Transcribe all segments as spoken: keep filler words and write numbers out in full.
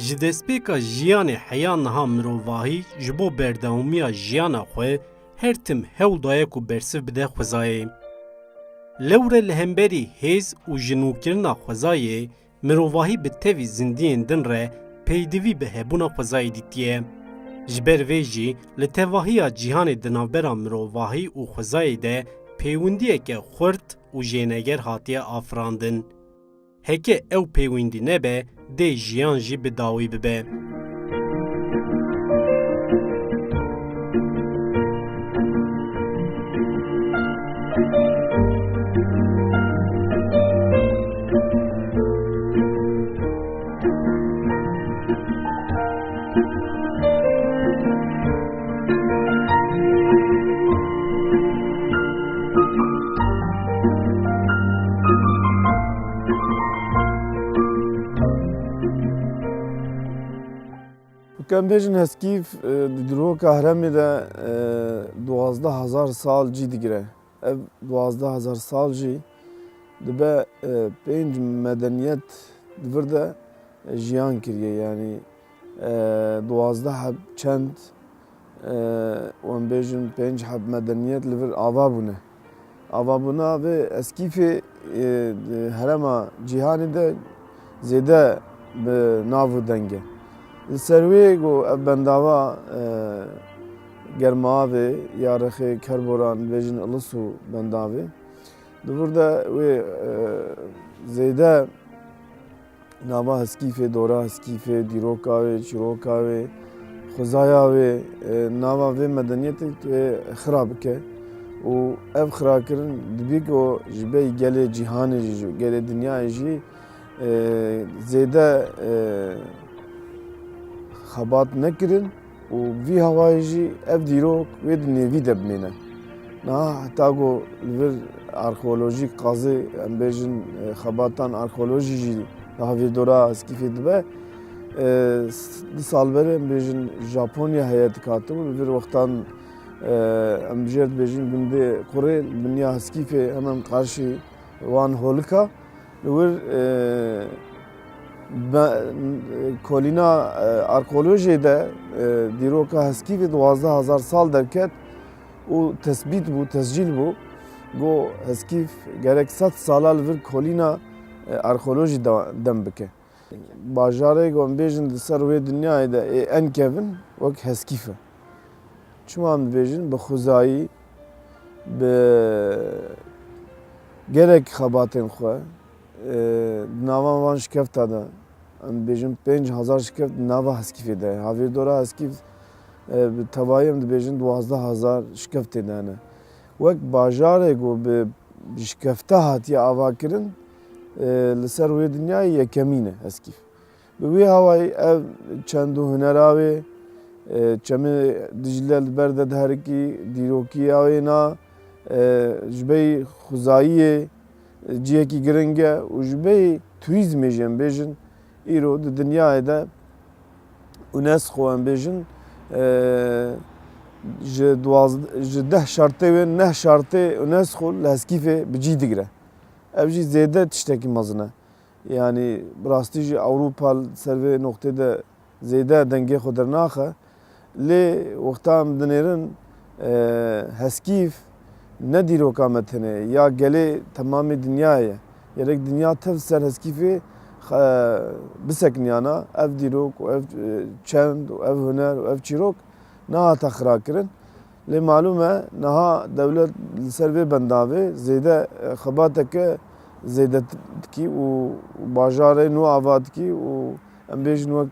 Ji destpêka jiyanê heya niha mirovahî ji bo berdewamiya jiyana xwe her tim hewl daye ku bersiv bide xwezayê. Lewre li hemberî hêz û jinûkirina xwezayê, mirovahî bi tevî zindiyên din re peydivî bi hebûna xwezayê dîtiye. Ji ber vê jî li tevahiya cîhanê di navbera mirovahî û xwezayê de pêwendiyeke xurt û jêneger hatiye afirandin. Heke ew pêwendî nebe, dê jiyan jî bi dawî bibe. Weke em bêjin heskîf, e, di dîroka herêmê de, e, duwazdeh hezar sal cî digire. Ev duwazdeh hezar sal jî dibe, e, pênc medeniyet di vir de, e, jiyan kiriye. Yanî, e, duwazdeh heb çend, e, em bêjin pênc heb medeniyet li vir ava bûne. Avabûna vê heskîfê, e, di herêma cîhanê de zêde bi nav û deng e. Li ser wê ku ev bendava, e, germavê ya rexê kerboran bêjin Ilisu bendavê. Di vir de wê, e, zêde nava heskîfê, dora heskîfê, dîroka wê, çîroka wê, xwezaya wê, e, nava vê medeniyetê wê xira bike. Û ev xirakirin dibî ku ji ber gelê cîhanê jî, ji gelê dinyayê jî, e, zêde, e, xebat nekirin. Û vî hawayê jî ev dîrok wê di nêvî de bimîne. Niha heta ku li vir arxeolojîk qazê, em bêjin, e, xebatan arxeolojî jî li hevîrdora heskîfê dibe. E, s-, du sal berê, em bêjin, Japonya heyet hatibû, li vir wextan, e, em jê re dibêjin gundê Qurê, li biniya heskîfê hemen qarşî wan holika. Li wir, e, be-, kolîna, e, arkeolojiyê de, e, dîroka Heskîfê duwazdeh hezar sal derket û tesbît bû, tescîl bû. Got, Heskîf gerek sed sala li vir kolîna, e, arkeolojî de-, dem bike. Bajarê ku em bêjin di ser wê dinyayê de ê en kevin wek Heskîf e. Çima em dibêjin? Bi xwezayî, bi gelek xebatên xwe, e, di nava van şikefta de, em dibêjin pênc hezar şikeft di nava Heskîfê de ye. Havîrdora Heskîf, e, bi tevayî em dibêjin duwazdeh hezar şikeftê de hene. Wek bajarê ku bi şikefta hatiye avakirin, e, li ser wê dinyayê yekemîn e Heskîf. Bi wî hawayî ev çend û hunera wê, e, çemê Dicle li ber de diherikî, dîrokiya wê na, e, ji beyî xwezayiyê, e, cihekî giring e û ji beyî turîzmê jî em bêjin, îro di dinyayê de UNESCO em bêjin, e, ji duwazde-, ji deh şartê wê neh şartê UNESCO li Heskîfê bi cî digire. Ev jî zêde tiştekî mezin e. Yanî bi rastî jî Ewropa li ser vê noqtê de zêde dengê xwe dernaxe. Lê wexta em dinêrin, e, Heskîf ne dîroka me tenê ya gelê temamê dinyayê ye. Gerek dinya tev ser Heskîfê xe-, bisekiniyana ev dîrok û ev, e, çend û ev huner û ev çîrok nehate xirakirin. Lê malûm e, niha dewlet li ser vê bendavê zêde, e, xebateke zêde dikî û, û bajarê nû ava dikî û em bêjin wek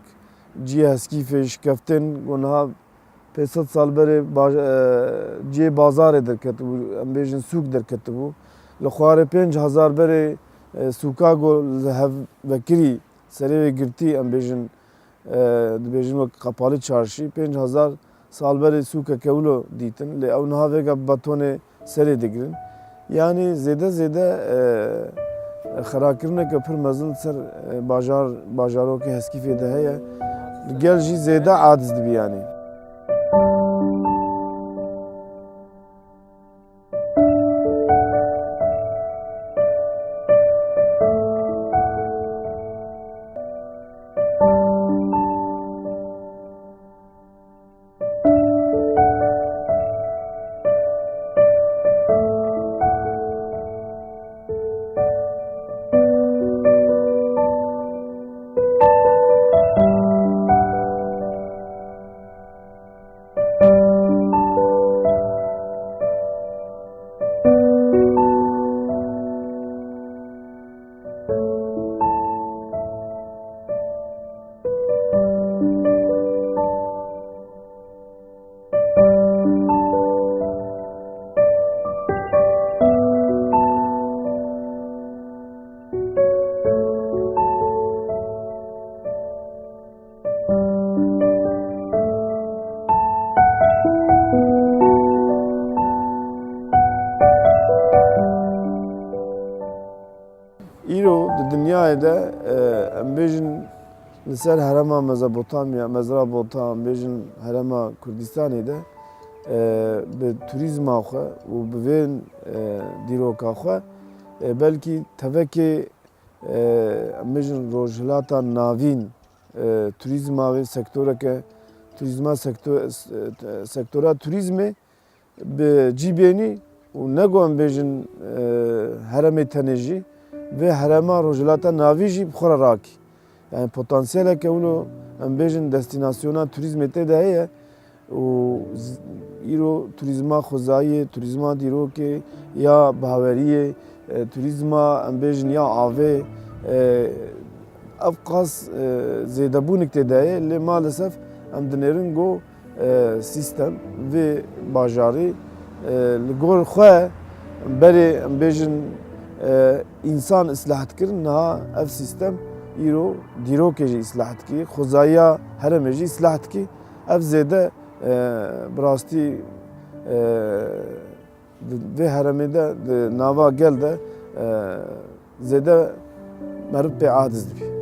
cihê Heskîfê, şikeftên ku niha pênc sed sal berê baj-, e, cihê bazarê derketibû, em bêjin sûk derketibû. Li xwarê pênc hezar berê, e, sûka ku li hev vekirî serê wê girtî, em bêjin, e, dibêjin wek Kapalı Çarşı, pênc hezar sal berê sûkeke wilo dîtin, lê ew niha vêga bi betonê serê digirin. Yanî zêde zêde, e, xirakirineke pir mezin li ser, e, bajar, bajarokê Heskîfê de heye. Gel jî zêde aciz dibî yanî. Dinyayê de, e, em bêjin li ser herêma Mezopotamya, Mezrabota, em bêjin herêma Kurdistanê de, e, bi turîzma xwe û bi vên, e, dîroka xwe, e, belkî tevekê, e, em bêjin Rojhilata Navîn, e, turîzma wê sektoreke, turîzma sekto-, e, sektora turîzmê bi cî bênî û ne ku em bêjin, e, herêmê tenê jî, vê herêma Rojhilata Navî jî bi xwe re rakî. Yani potansiyeleke wilo em bêjin destînasyona turîzmê tê de heye û z-, îro turîzma xwezayiyê, turîzma dîrokê ya baweriyê, e, turîzma em bêjin ya avê, e, ev qas, e, zêdebûnik tê de heye, lê maalesef em dinêrin ku e, sîstem vê bajarî, e, li gor xwe berê, em bêjin, e, însan islah dikirin, niha ev sîstem îro dîrokê jî islah dikî, xwezayiya herêmê jî islah dikî. Ev zêde, e, bi rastî, e, Di vê herêmê de, di nava gel de, e, zêde meriv pê aciz dibî.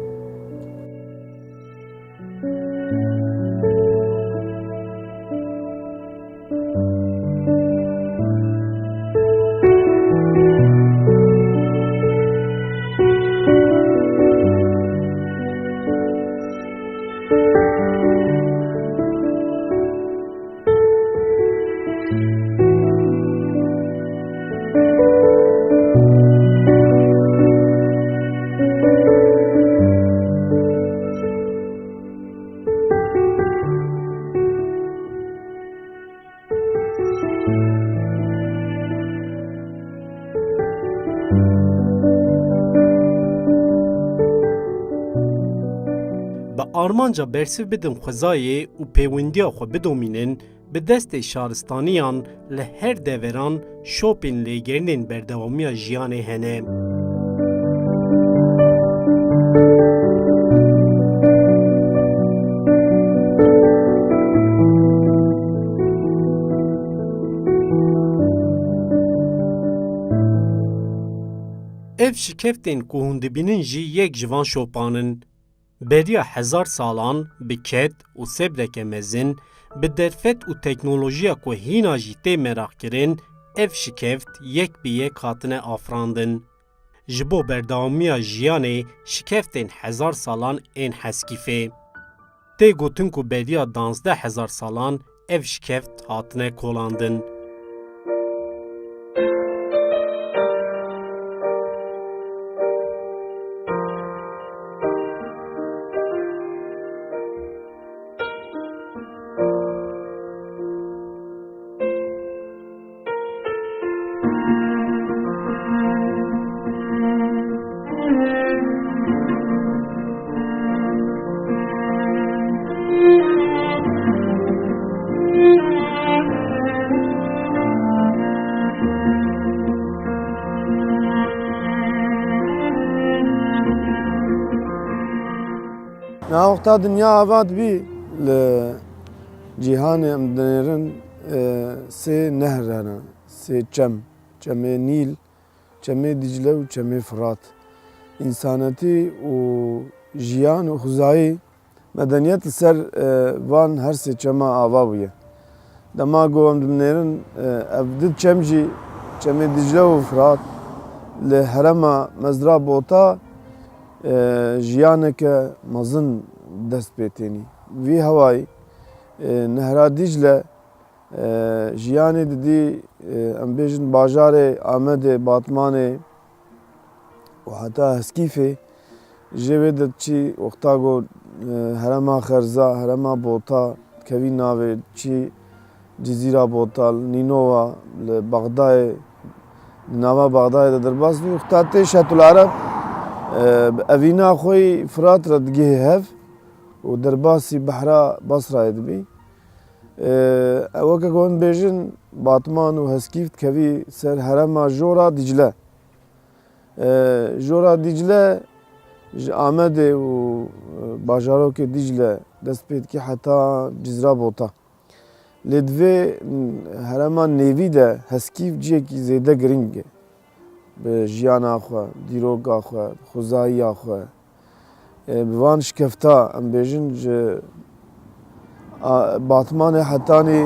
Bi armanca bersiv bidin xwezayê û pêwendiya xwe bidomînin, bi destê şaristaniyan li her deveran şopên lêgerînên berdewamiya jiyanê hene. Ev şikeftên ku hûn dibînin jî yek ji van şopan in. Beriya hezar salan bi ked û sebreke mezin, bi derfet û teknolojiya ku hîna jî tê meraqkirin, ev şikeft yek bi yek hatine afirandin. Ji bo berdewamiya jiyanê şikeftên hezar salan ên Heskîfê. Tê gotin ku beriya danzdeh hezar salan ev şikeft hatine kolandin. Niha wexta dinya ava dibî, li cîhanê em dinêrin, e, sê nehr hene, sê çem, Çemê Nîl, Çemê Dîcle û Çemê Firat. Însanetî û jiyan û xwezayî, medeniyet li ser, e, van her sê çema ava bûye. Dema ku em dinêrin, e, ev di çem jî, Çemê Dîcle û Firat, li herêma Mezrabota, e, jiyaneke mezin dest pê tênî. Vî hewayî, e, Nehra Dîcle, e, jiyanê didî, e, em bêjin bajarê Amedê, Batmanê û heta Heskîfê. Jê wê de diçî wexta ku, e, herêma Xerza, herêma Bota dikevî navê, diçî Cizîra Bota, li Nînova, li Bexdayê, di nava Bexdayê de derbas dibî. Wexta tê Şetul Ereb, e, bi evîna xwe yî Firat re digihê hev û derbasî behra Basrayê dibî. E, ew weke ku hûn dibêjin, Batman û Heskîf dikevî ser herêma Jora Dîcle. E, Jora Dîcle ji Amedê û, e, bajarokê Dîcle dest pê dikî heta Cizra Bota. Lê di vê herêma nêvî de Heskîf cihekî zêde giring e. bi jiyana xwe, dîroka xwe, bi xwezayiya xwe, e, bi van şikefta, em bêjin, ji, a, Batmanê hetanî,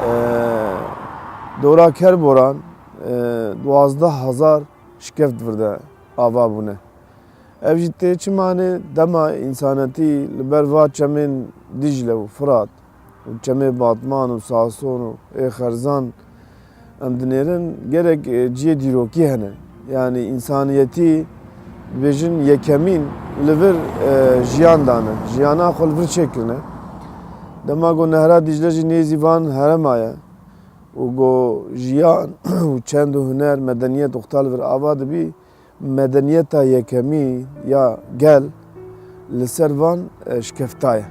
e, dora Kerboran, e, duwazdeh hezar şikeft vir de ava bûne. Ev jî tê çi manê? Dema însanetî li ber va çemên Dîcle û Firat û çemê Batman û Sason û ê Xerzan em dinêrin, gerek, e, cihê dîrokî hene. Yanî însaniyetî, dibêjin, yekemîn li vir, e, jiyan dane. Jiyana xwe li vir çêkirine. Dema ku Nehra Dîcle jî nêzî van herema ye û ku jiyan û çend û huner, medeniyet û xwe li vir ava dibî, medeniyeta yekemî ya gel li ser van, e, şikefta ye.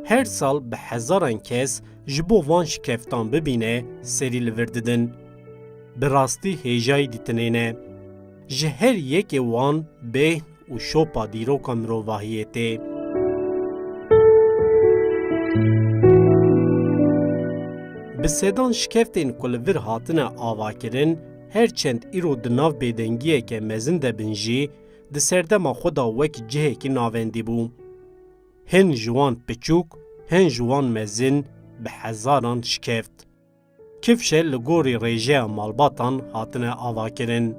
Her sal bi hezaran kes ji bo van şikeftan bibîne serî li vir didin. Bi rastî hêjayî dîtinê ne. Ji her yekê wan bêhn û şopa dîroka mirovahiyê tê. Bi sedan şikeftên ku li vir hatine avakirin, her çend îro di nav bêdengiyeke mezin de bin jî, di serdema xwe de wek cihekî navendî bû. Hin ji wan piçûk, hin ji wan mezin bi hezaran şikeft. Kifşe li gorî rêjeya malbatan hatine avakirin.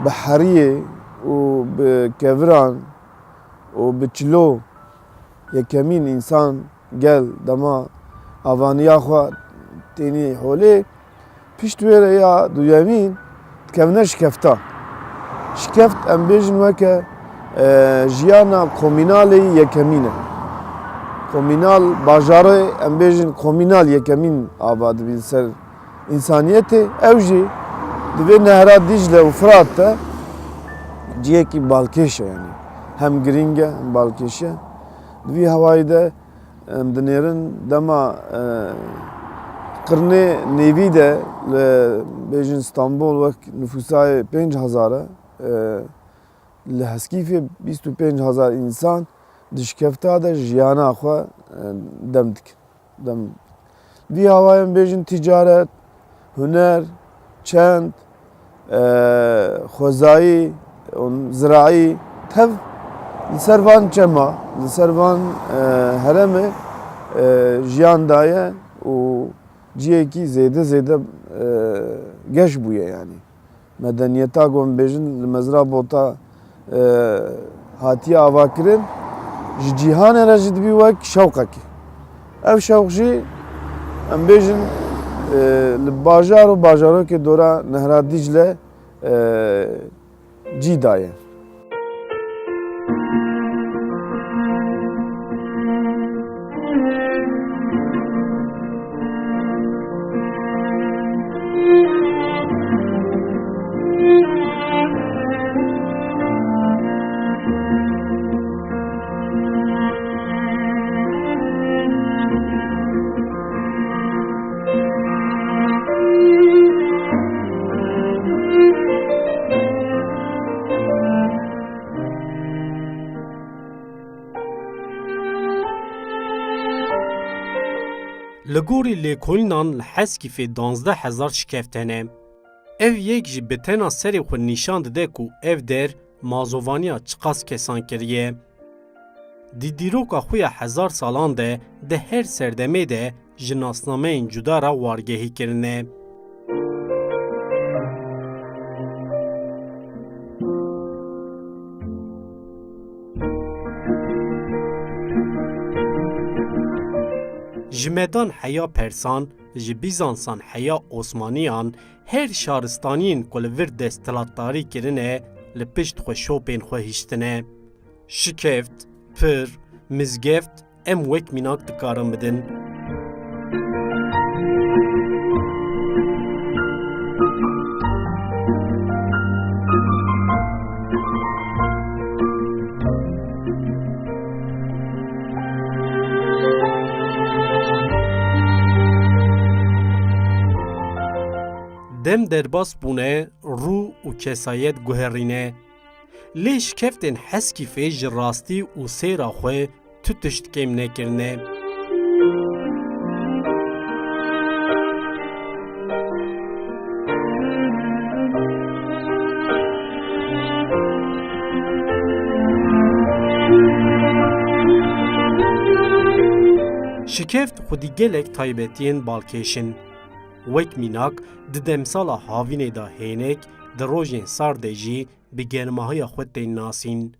Bi heriyê û bi keviran û bi çilo yekemîn însan gel dema avaniya xwe tênî holê, pişt wê re ya duyemîn dikevine şikefta. Şikeft, em bêjin, weke, e, jiyana komînalê yekemîn e. Komînal, bajarê, em bêjin, komînal yekemîn ava dibîn ser însaniyetê. Ew jî di vê nehra Dîcle û Firat de cihekî balkêş e, yanî hem girîng e, hem balkêş e. Di vî hawayî de em dinêrin dema, e, qirnê nêvî de li, bêjin, Stenbol wek nifûsayê pênc hezar e, e, li Heskîfê bîst û pênc hezar însan di şikefta de jiyana xwe, e, dem dikin. Dem. Vî hawayê em bêjin ticaret, huner, çend, e, xwezayî, ziraî, tev li ser van çema, li ser van, e, heremê, e, jiyan daye û cihekî zêde zêde, e, geş bûye yanî. Medeniyeta ku em bêjin li mezra Bota, e, hatiye avakirin, ji cîhanê re jî dibî wek şewqekî. Ev şewq jî, em bêjin, e, li bajar û bajarokê dora Nehra Dîcle, e, cî daye. Li gorî lêkolînan li Heskîfê duwazdeh hezar şikeft hene. Ev yek jî bi tena serê xwe nîşan dide ku ev der mazovaniya çiqas kesan kiriye. Di dîroka xwe ya hezar salan de, di her serdemê de ji nasnameyên cuda re wargehî kirine. Ji Medan heya Persan, ji Bîzansan heya Osmaniyan, her şaristaniyên ku li vir desthilatdarî kirine, li pişt xwe şopên xwe hiştine. Şikeft, pir, mizgeft, em wek mînak dikarin bidin. Dem derbas bûne, rû û kesayet guherîne. Lê şikeftên Heskîfê ji rastî û sêra xwe tu tişt kêm nekirine. Şikeft xwedî gelek taybetiyên balkêş in. Wek mînak, di demsala havînê de hênek, di rojên sar de jî bi germahiya xwe tên nasîn.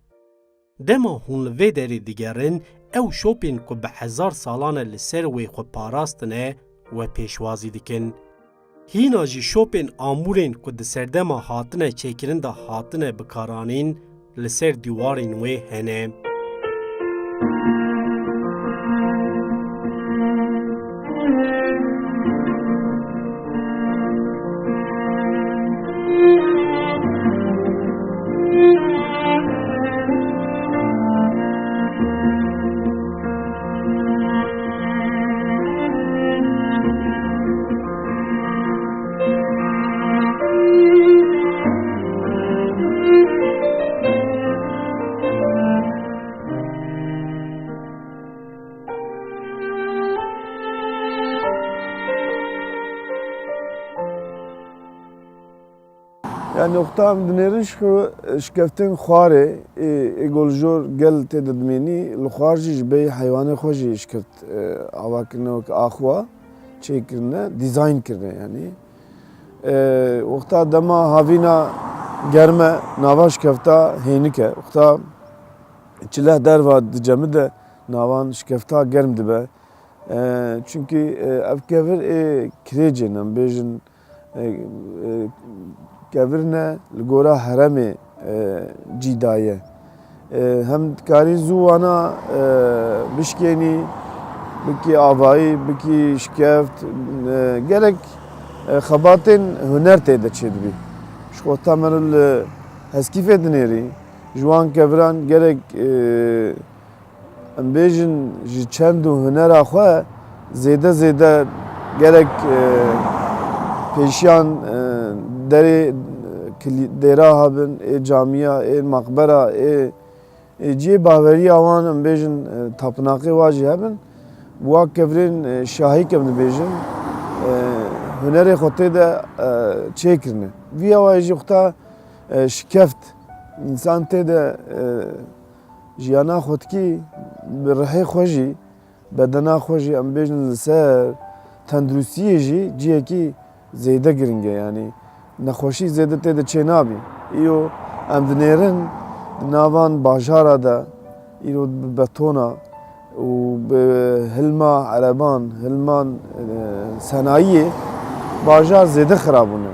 Dema hûn li vê derê digerin, ew şopên ku bi hezar salan e li ser wê xwe parastine, we pêşwazî dikin. Hîna jî şopên amûrên ku di serdema hatine çêkirin de hatine bikaranîn, li ser dîwarên wê hene. Yani, wexta em dinêrin ji xwe, şikeftên xwarê, ê, ê ku li jor gel tê de dimênî, li xwar jî ji bê heywanê xwe jî şikeft, e, ava kirine, wek axwa çêkirine, dîzayn kirine, yani. E, wexta dema havîna germ e, nava şikefta hênik e. Wexta çile derva dicemide, navan şikefta germ dibe. E, çunkî, e, ev kevir ê kirêcê ne, em bêjin, e, e, kevir ne, li gora heremê, e, cî daye. E, hem dikarî zû wana, e, bişkênî, bikî avayî, bikî şikeft, e, gerek, e, xebatên huner tê de çêdibî. Ji xwe ta meriv li Heskîfê dinêrî, ji wan keviran gerek, e, em bêjin, ji çend û hunera xwe zêde zêde gerek, e, pêşiyan, e, derê, e, kilî-, dêra hebin, ê camiya, ê maqbera, ê, ê cihê baweriya wan, em bêjin, e, tapinaqê wa jî hebin, bi wa kevirên, e, şahîk em dibêjin, e, hunerê xwe tê de, e, çêkirine. Vî awayî jî xwe ta, e, şikeft, însan tê de, e, jiyana xwe dikî, bi rihê xwe jî, bedena xwe jî, em bêjin li ser tenduristiyê jî cihekî zêde giring e, yanî nexweşî zêde tê de çênabî. Îro em dinêrin di navan bajara de, îro bi betona û bi hilma ereban, hilman, e, senayiyê bajar zêde xirab bûne.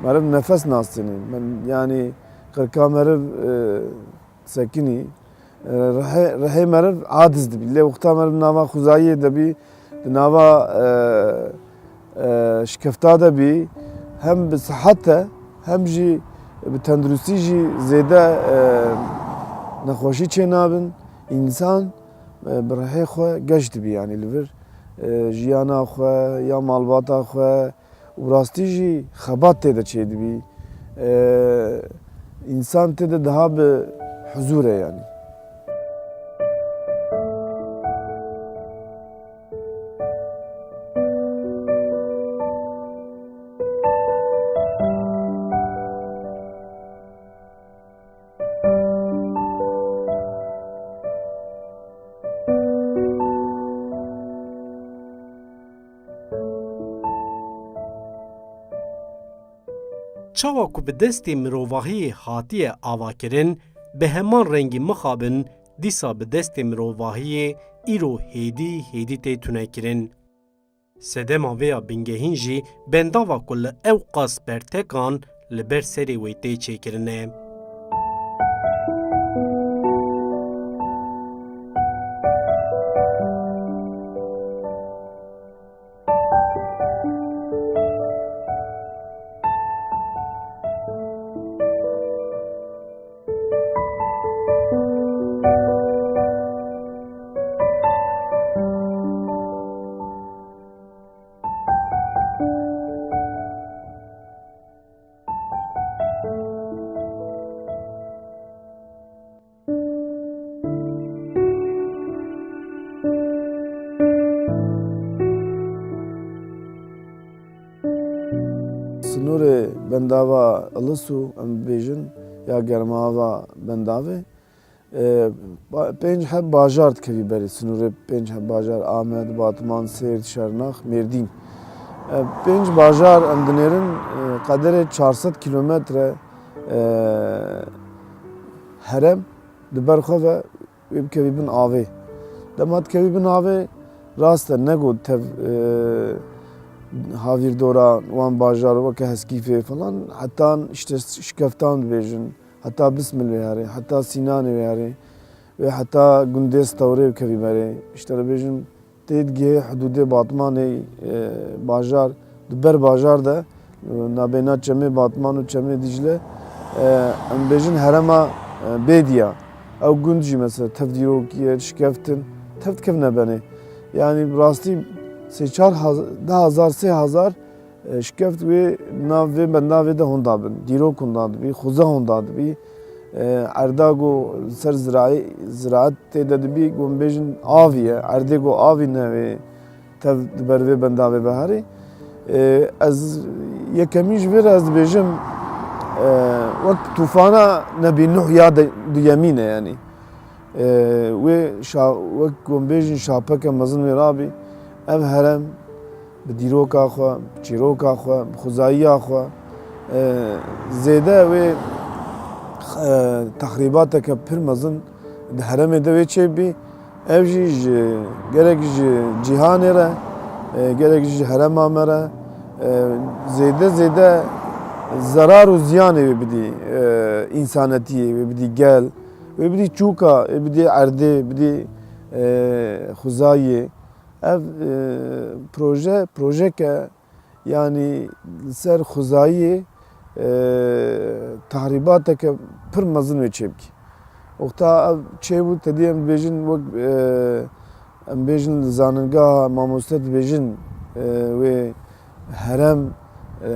Meriv nefes nasînî. Min, yanî qirka meriv, e, sekinî. E, rihê, rihê meriv aciz dibî. Lê wexta meriv nava xuzayiyê de bî, di nava, e, e, şikefta de bî, hem bi sihet e, hem jî bi tenduristî jî zêde, e, nexweşî çênabin. Însan, e, bi rihê xwe geş dibî, yanî li vir, e, jiyana xwe ya malbata xwe, û rastî jî xebat tê de çêdibî. E, însan tê de daha bi huzûr e, yanî. Çawa ku bi destê mirovahiyê hatiye avakirin, bi heman rengî mixabin dîsa bi destê mirovahiyê îro hêdî hêdî tê tunekirin. Sedema vêya bingehîn jî bendava ku li ew qas bertekan li ber serê wê tê çêkirine. Sinûrê bendava Ilisû, em bibêjin, ya germava bendavê, e, ba-, pênc heb bajar dikevî berê. Sinûrê pênc heb bajar, Amed, Batman, Sêrt, Şernax, Mêrdîn. E, pênc bajar em dinêrin, e, qederê çar sed kîlometre, e, herem di ber xwe ve wê bikevî bin avê. Dema dikevî bin avê, rast e, ne got tev, e, havîrdora wan bajar weke Heskîfê falan, heta işte Şikeftan dibêjin, heta Bismil wê herê, heta Sînanê wê herê, wê heta gundê Stewrê bikevî berê. İşte dibêjin, tê digihê hidûdê Batmanê, e, bajar, di ber bajar de, e, nabêna çemê Batman û çemê Dîcle, e, em bêjin herema, e, Bêdiya. Ew gund jî mesela tev dîrokî ye, şikeftin, tev dikevine benê. Yanî bi rastî sê çar haz-, du hazar, sê hazar E, şikeft wê nav vê bendavê de hûn dabin. Dîrok hûn dadibî, xuza hûn dadibî. E, erda ku li ser ziraî-, ziraet tê de dibî, ku em bêjin avî ye. Erdê ku avî ne wê tev di ber vê bendavê ve herê. E, ez yekemîn ji vê re ez dibêjim, e, wek tûfana Nebî Nuh ya de-, duyemîn e yanî. E, wê şa-, wek ku em bêjin şapeke mezin wê rabî, ev herem bi dîroka xwe, bi çîroka xwe, bi xuzayiya xwe, e, zêde wê, e, texrîbateke pir mezin di heremê de wê çêbî. Ev jî ji, gerek ji cîhanê re, e, gerek ji herema me re, e, zêde zêde zerar û ziyanê wê bidî, e, însanetiyê, wê bidî gel. Wê bidî çûka, wê bidî erdê, bidî, e, xuzayiyê. Ev, e, proje, projeke, yanî li ser xuzayiyê, e, tahrîbateke pir mezin wê çêbikî. Wexta ev çêbû, te dî em dibêjin wek, e, em bêjin li zanîngeha mamoste dibêjin, e, wê herem, e,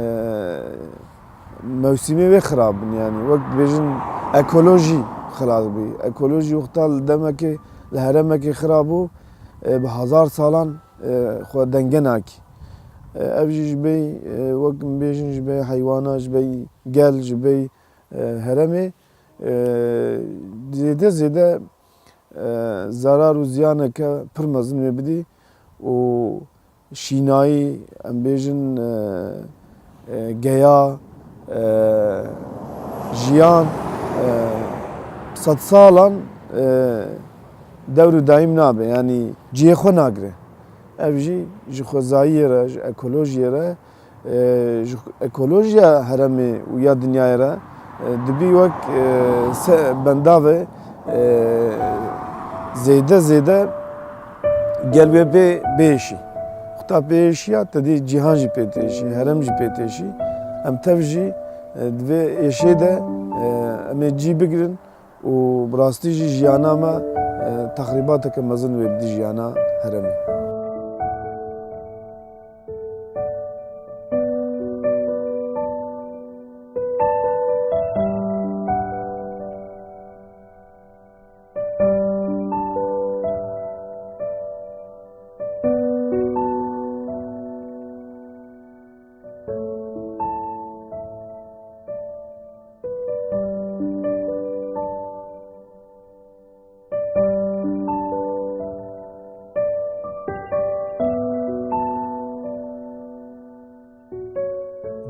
mewsîmê wê xirab bin, yanî wek dibêjin ekolojî xirab bî. Ekolojî wexta li demekê, li heremekê xirab bû, e, bi hezar salan, e, xwe denge nakî. E, ev jî ji bê, e, wek em bêjin ji bê heywana, ji bê gel, ji bê, e, heremê, e, zêde zêde, e, zerar û ziyaneke pir mezin wê bidî û şînayî, em bêjin, e, e, geya, e, jiyan, e, sedsalan, e, dewr û dayîm nabe, yanî cihê xwe nagire. Ev jî ji xwezayiyê re, ji ekolojiyê re, e, ji ekolojiya heremê û ya dinyayê re, e, dibî wek, e, se-, bendavê, e, zêde zêde gel wê bê, bêşî. Xta pê êşiya, te dî cîhan jî pê têşî, herem jî pê têşî. Em tev jî, e, di vê êşê de, e, em ê cî bigrin û bi rastî jî jiyana me, e, texrîbateke mezin wê bidî jiyana heremê.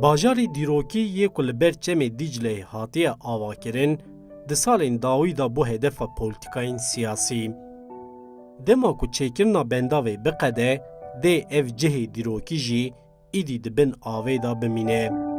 Bajarê dîrokî yê ku li ber Çemê Dîcleyê hatiye avakirin, di salên dawî de bû hedefa polîtîkayên siyasî. Dema ku çêkirina bendavê biqede, dê ev cihê dîrokî jî îdî di bin avê de bimîne.